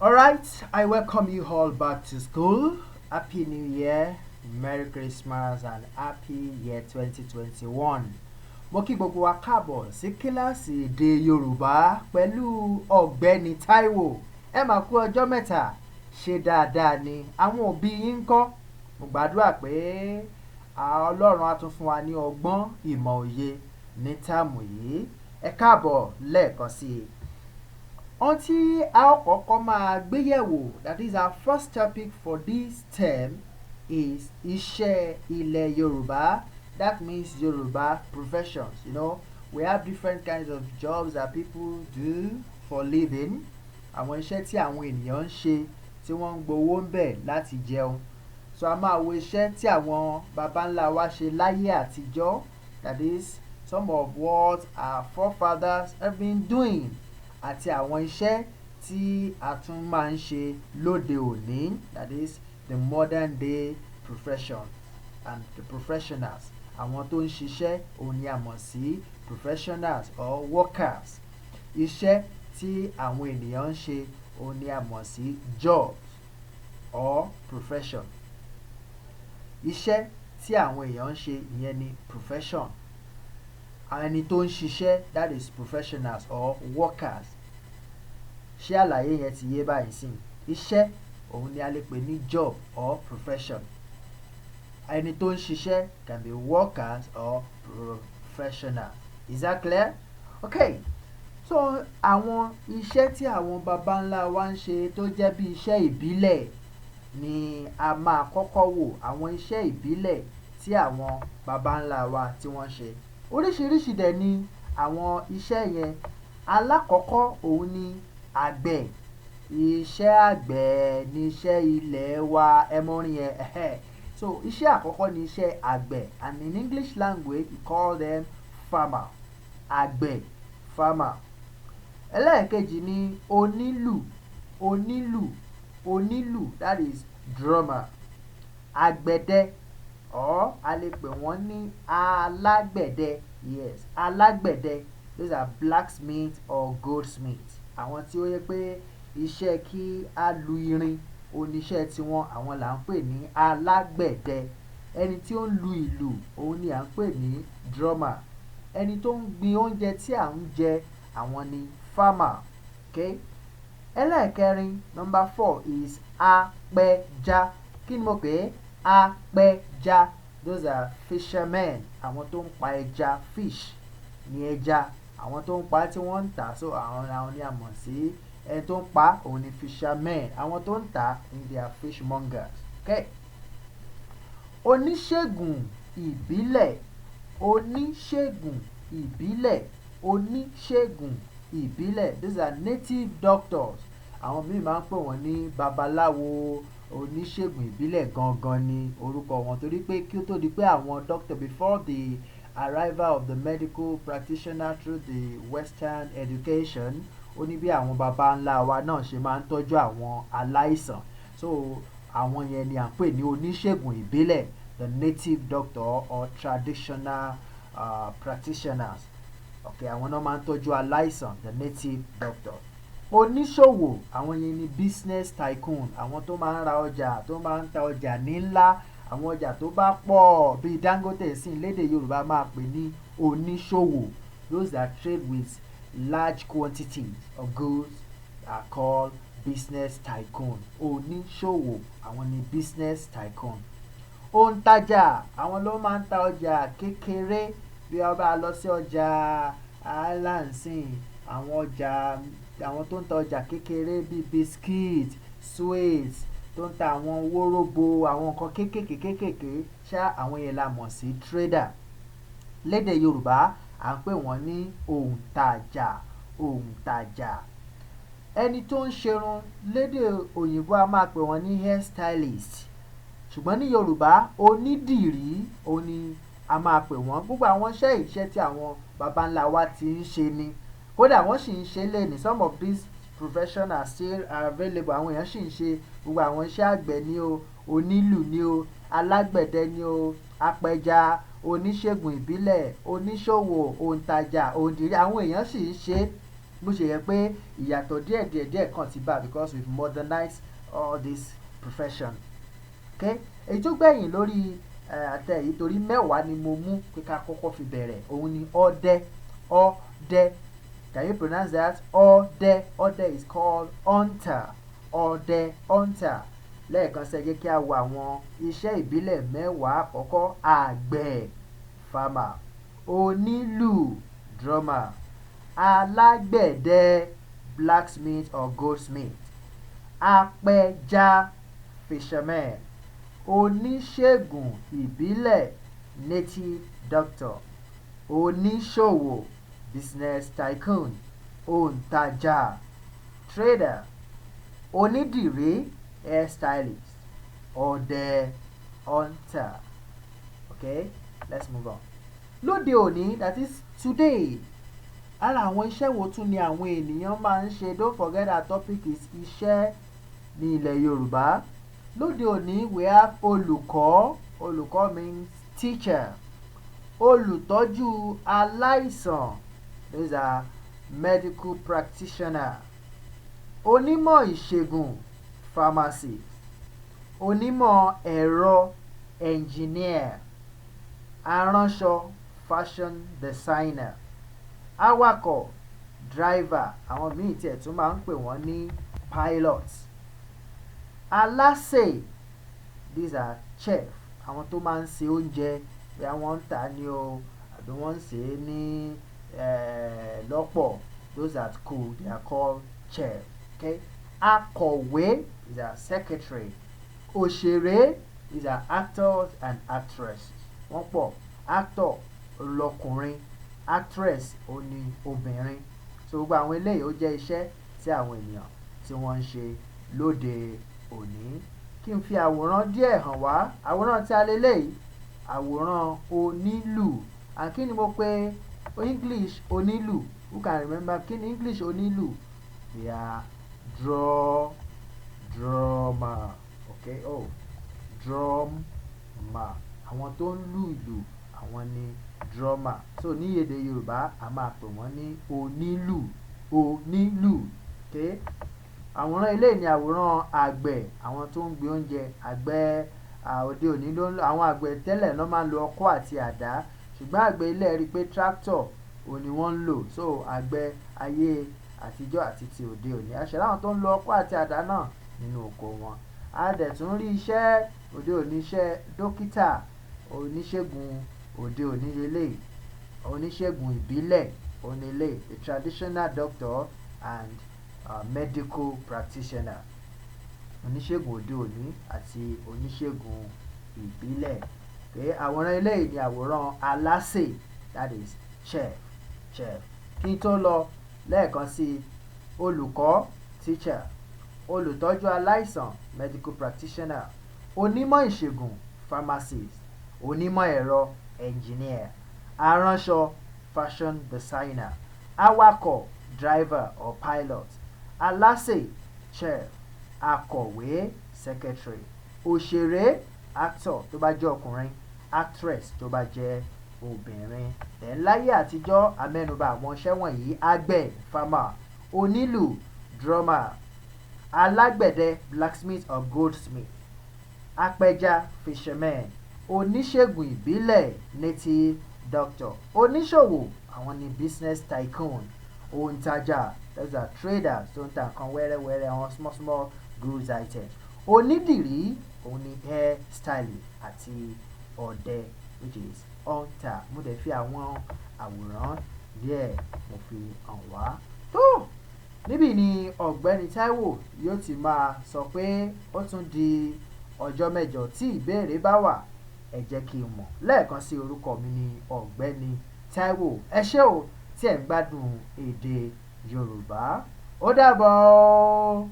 Alright, I welcome you all back to school. Happy New Year, Merry Christmas and Happy Year 2021. Mo kí gbogbo wa káàbọ̀ sí kíláàsì èdè Yorùbá pẹ̀lú Ọ̀gbẹ́ni Táíwò. Ẹ máa kú ọjọ́ mẹ́ta, ṣe dáadáa ni? Àwọn òbí yín ńkọ́? Mo gbàdúrà pé Ọlọ́run á tún fún wa ní ọgbọ́n ìmọ̀ òye ní táàmù yìí. Ẹ káàbọ̀ lẹ́ẹ̀kan sí i. Ohun tí a ó kọ́kọ́ máa gbé yẹ̀wò, that is our first topic for this term, is iṣẹ́ ilẹ̀ Yorùbá. That means Yoruba professions. We have different kinds of jobs that people do for living. Àwọn iṣẹ́ tí àwọn ènìyàn ń ṣe tí wọ́n ń gbowó ńbẹ̀ láti jẹun. So a máa wo iṣẹ́ tí àwọn baba ńlá wa ṣe láyé àtijọ́. That is some of what our forefathers have been doing, àti àwọn iṣẹ́ tí a tún máa ń ṣe lóde òní. That is the modern day profession and the professionals. Àwọn tó ń ṣiṣẹ́ òun ni a mọ̀ sí professionals or workers. Iṣẹ́ tí àwọn ènìyàn ń ṣe òun ni a mọ̀ sí jobs or profession. Iṣẹ́ tí àwọn èèyàn ń ṣe, ìyẹn ni profession. Ẹni tó ń ṣiṣẹ́, that is professionals or workers. Ṣé àlàyé yẹn ti yé báyìí sí? Iṣẹ́ òun ni a lè pè ní job or profession. Ẹni tó ń ṣiṣẹ́ can be workers or professionals. Is that clear? Okay. So àwọn iṣẹ́ tí àwọn baba ńlá wa ń ṣe tó jẹ́ bí iṣẹ́ ìbílẹ̀ ni a máa kọ́kọ́ wò. Àwọn iṣẹ́ ìbílẹ̀ tí àwọn baba ńlá wa tí wọ́n ṣe. Oríṣiríṣi dẹ̀ ni àwọn iṣẹ́ yẹn. Alákọ̀ọ́kọ́ òun ni àgbẹ̀. Iṣẹ́ àgbẹ̀ ni iṣẹ́ ilẹ̀ wa. Ẹ mọ orin yẹn. Ẹhẹ́. So iṣẹ́ àkọ́kọ́ ni iṣẹ́ àgbẹ̀, and in English language we call them farmer. Àgbẹ̀, farmer. Ẹlẹ́ẹ̀kejì ni onílù, onílù, onílù, that is drummer. Àgbẹ̀dẹ, or a lè pè wọ́n ní alágbẹ̀dẹ. Yes, alágbẹ̀dẹ. Those are blacksmith or goldsmith. Àwọn tí ó yẹ pé iṣẹ́ kí á lu irin oníṣẹ́ tiwọn, àwọn là ń pè ní alágbẹ̀dẹ. Ẹni tí ó ń lu ìlù òun ni à ń pè ní drummer. Ẹni tó ń gbin oúnjẹ tí à ń jẹ, àwọn ni farmer. Okay. Ẹlẹ́ẹ̀kẹrin, number four is apẹja. Kí ni mo pè é? Apẹja. Those are fishermen. Àwọn tó ń pa ẹja, fish ní ẹja. Àwọn tó ń pa tí wọ́n ń tà, so àwọn ni a mọ̀ sí ẹni tó ń pa òun ni fishermen. Àwọn tó ń tà ni they are fishmongers. Okay. Oníṣègùn ìbílẹ̀, oníṣègùn ìbílẹ̀, oníṣègùn ìbílẹ̀. These are native doctors. Àwọn míì máa ń pè wọ́n ní babaláwo. Oníṣègùn ìbílẹ̀ gangan ni orúkọ wọn, torí pé kí ó tó di pé àwọn doctor, before the arrival of the medical practitioner through the western education, ó ní bí àwọn baba ńlá wa náà ṣe máa ń tọ́jú àwọn aláìsàn. So àwọn yẹn ni à ń pè ní oníṣègùn ìbílẹ̀, the native doctor or traditional practitioners. Okay, àwọn náà máa ń tọ́jú aláìsàn, the native doctor. Oníṣòwò, àwọn yẹn ni business tycoon. Àwọn tó máa ń ra ọjà, tó máa ń ta ọjà ní ńlá, àwọn ọjà tó bá pọ̀ bíi Dangote sí lédè Yorùbá máa pè ní oníṣòwò. Those that trade with large quantities of goods are called business tycoon. Oníṣòwò, àwọn ni business tycoon. Òǹtajà, àwọn ló máa ń ta ọjà kékeré. Bí a bá lọ sí ọjà Island sìn, àwọn ọjà, àwọn tó ń ta ọjà kékeré bíi biscuit, sweets, tó ń ta àwọn wóróbo, àwọn nǹkan kéékèèké kéékèèké ṣá, àwọn yẹn la mọ̀ sí trader. Lédè Yorùbá, à ń pè wọ́n ní òǹtajà, òǹtajà. Ẹni tó ń ṣerun, lédè òyìnbó a máa pè wọ́n ní hair stylist, ṣùgbọ́n ní Yorùbá, onídìrí òun ni a máa pè wọ́n. Gbogbo àwọn iṣẹ́ iṣẹ́ tí àwọn baba ńlá wa ti ń ṣe ni, kódà wọ́n sì ń ṣe lénìí. Some of these professions are still available. Àwọn èèyàn sì ń ṣe gbogbo àwọn iṣẹ́ àgbẹ̀ ni o, onílù ni o, alágbẹ̀dẹ ni o, apẹja, oníṣègùn ìbílẹ̀, oníṣòwò, òǹtajà, òǹdìrí, àwọn èèyàn sì ń ṣe. Bó ṣe yẹ pé ìyàtọ̀ díẹ̀ díẹ̀ díẹ̀ kan ti bá, because we've modernized all this profession. Okay, èyí tó gbẹ̀yìn lórí àtẹ yìí, torí 10 ni mo mú pé ká kọ́kọ́ fi bẹ̀rẹ̀, òun ni ọdẹ. Ọdẹ, can you pronounce that? Ọdẹ. Ọdẹ is called hunter. Ọdẹ, hunter. Lẹ́ẹ̀kan sí, ẹ jẹ́ kí a wo àwọn iṣẹ́ ìbílẹ̀ 10 àkọ́kọ́. Àgbẹ̀, farmer. Onílù, drummer. Alágbẹ̀dẹ, blacksmith or goldsmith. Apẹja, fisherman. Oníṣègùn ìbílẹ̀, native doctor. Oníṣòwò, business tycoon. Òǹtajà, trader. Onídìrí, hairstylist. Ọdẹ, hunter. Okay, let's move on. Lóde òní, that is today, ara àwọn iṣẹ́ wo tún ni àwọn ènìyàn máa ń ṣe? Don't forget, our topic is iṣẹ́ ní ilẹ̀ Yorùbá. Lóde òní, we have olùkọ́. Olùkọ́ means teacher. Olùtọ́jú aláìsàn, those are medical practitioner. Onímọ̀ ìṣègùn, pharmacist. Onímọ̀ ẹ̀rọ, engineer. Aránṣọ, fashion designer. Awakọ̀, driver, àwọn míì tiẹ̀ tún máa ń pè wọ́n ní pilot. Alásè, these are chef, àwọn tó máa ń ṣe oúnjẹ, bí wọ́n ń tà ní o àbí wọ́n ń sè é ní lọ́pọ̀. Those that cook, they are called chef. Okay, akọ̀wé is a secretary. Òṣèré is a actors and actresses. Wọ́n pọ̀. Actor lọkùnrin, actress ó ní obìnrin. So gbogbo àwọn eléyìí, ó jẹ́ iṣẹ́ tí àwọn ènìyàn tí wọ́n ń ṣe lóde òní. Kí n fi àwòrán díẹ̀ hàn wá. Àwòrán tí a lélẹ́yìí, àwòrán onílù. And kí ni mo pè English onílù? Who can remember? Kí ni English onílù? They are drummer. Okay, oh, drummer, àwọn tó ń lù ìlù, àwọn ni drummer. So ní èdè Yorùbá, a máa pè wọ́n ní onílù, onílù. Okay, àwòrán eléyìí ni àwòrán àgbẹ̀, àwọn tó ń gbin oúnjẹ. Àgbẹ̀ òde òní ló ń lo, àwọn àgbẹ̀ tẹ́lẹ̀ ló máa ń lo ọkọ́ àti àdá, ṣùgbọ́n àgbẹ̀ ilẹ̀ rí i pé tractor òun ni wọ́n ń lò. So àgbẹ̀ ayé àtijọ́ àti ti òde òní, a ṣe láwọn tó ń lo ọkọ́ àti àdá náà nínú oko wọn. A dẹ̀ tún rí iṣẹ́ òde òní, iṣẹ́ dókítà, oníṣègùn òde òní lélẹ́yìí, oníṣègùn ìbílẹ̀ onílé, a traditional doctor and medical practitioner, oníṣègùn òde òní àti oníṣègùn ìbílẹ̀. Okay, àwòrán eléyìí ni àwòrán alásè, that is chef, chef. Kí n tó lọ, lẹ́ẹ̀kan sí i: olùkọ́, teacher. Olùtọ́jú aláìsàn, medical practitioner. Onímọ̀ ìṣègùn, pharmacist. Onímọ̀ ẹ̀rọ, engineer. Aránṣọ, fashion designer. Awakọ̀, driver or pilot. Alásè, chef. Akọ̀wé, secretary. Òṣèré, actor tó bá jẹ́ ọkùnrin, actress tó bá jẹ́ obìnrin. Then láyé àtijọ́, a mẹ́nubà àwọn iṣẹ́ wọ̀nyí: àgbẹ̀, farmer. Onílù, drummer. Alágbẹ̀dẹ, blacksmith or goldsmith. Apẹja, fisherman. Oníṣègùn ìbílẹ̀, native doctor. Oníṣòwò, àwọn ni business tycoon. Òǹtajà, those are traders tó ń ta nǹkan wẹ́rẹ́wẹ́rẹ́, àwọn small small goods items. Onídìrí, òun ni hair stylist, àti ọdẹ, which is hunter. Mo dẹ̀ fi àwọn àwòrán díẹ̀, mo fi hàn wá. Tó níbí ni Ọ̀gbẹ́ni Táíwò yóò ti máa sọ pé ó tún di ọjọ́ mẹ́jọ. Tí ìbéèrè bá wà, ẹ jẹ́ kí n mọ̀. Lẹ́ẹ̀kan sí, orúkọ mi ni Ọ̀gbẹ́ni Táíwò. Ẹ ṣé o tí ẹ̀ ń gbádùn èdè Yorùbá. Ó dàbọ̀ o.